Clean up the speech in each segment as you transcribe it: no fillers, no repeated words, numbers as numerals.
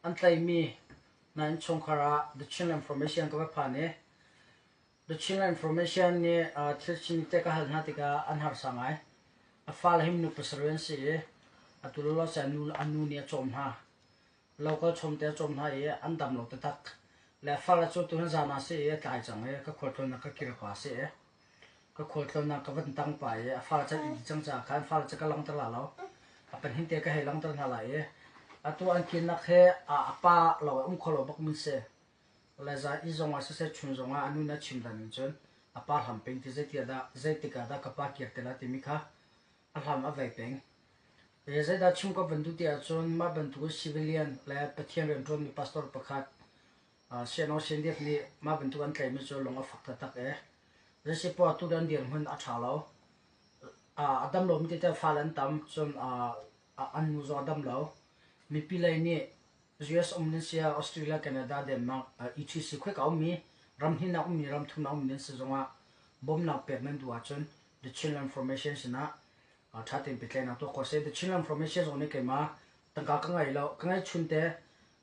An tlaihmi na innchungkhar ah The Chinland Information ka va phan i The Chinland Information nih thil chim te ka hal hna tikah an harsa ngai. A fale hi minung pasarih an si i atu lawlaw cu a nu nih a cawm hna. Local chawmte a cawm hna i an dam lo taktak. Le fale cu tuhan zan ah a si i a tlai cang i ka khualtlawnnak ka kir pa a si i ka khualtlawnnak ka van tang pah i a fale cu an i cang caah khan fale cu ka langhter la lo. A pahnih te ka hei langhter hna lai i atu an kirnak hi a pa lo a um kho lo bak min si. Le zan i zong ah siseh chun zong ah a nu nih a chim dan in cun a pa hlam peng ti zeitik ah dah zeitik ah dah ka pa kir te lai timi kha a hlam a vei peng. Zeidah chim ka van duh ti ahcun mah bantuk civilian le Pathian rianṭuanmi pastor pakhat Siano Sindiak nih mah bantuk an tlaihmi cu lung a fak taktak i zeisipoah tutan dirhmun a ṭha lo. A dam lomi tete fale an tam cun an nu zong a dam lo. Mipi lei nih US um nan si ah Australia, Canada, Denmark, etc. Khuika ummi ram hnihnak ummi ram thumnak ummi nan si zongah bawmhnak pek nan duh ahcun The Chinland Formation sinah ṭha tein pehtlaihnak tuah khawh a si. The Chinland Formation zong nih keimah tangka ka ngei lo, ka ngeih chun te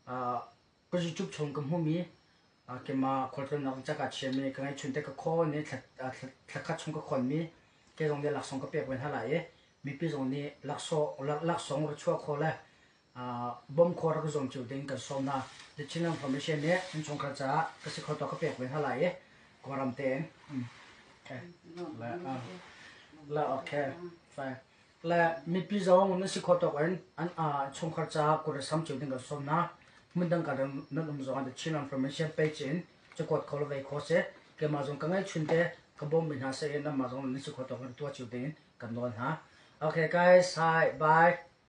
ka YouTube chung ka hmuhmi keimah khualtlawnnak ca kaa chiami ka ngeih chun te ka khawn i thla khat chung ka khawnmi kei zong nih laksawng ka pek ve hna lai i mipi zong nih laksawng ra chuah khawh le bawmh khawh rak i zuam cio ding kan sawm hna. The Chinland Formation nih innchungkhar caah ka si kho tawk ka pek ve hna lai i Kawlram tein. Okay. Le, le okay. Fine. Le mipi zong nan si kho tawk in an chungkhar caah kut sam cio ding kan sawm hna. Hmundang ka nan um zong The Chinland Formation page in cakuat kho le vei kho si. Keimah zong ka ngeihchun te ka bawm mi hna se in nanmah zong nan si kho tawk in tuah cio ding in kan nawl hna. Okay guys, hi, bye.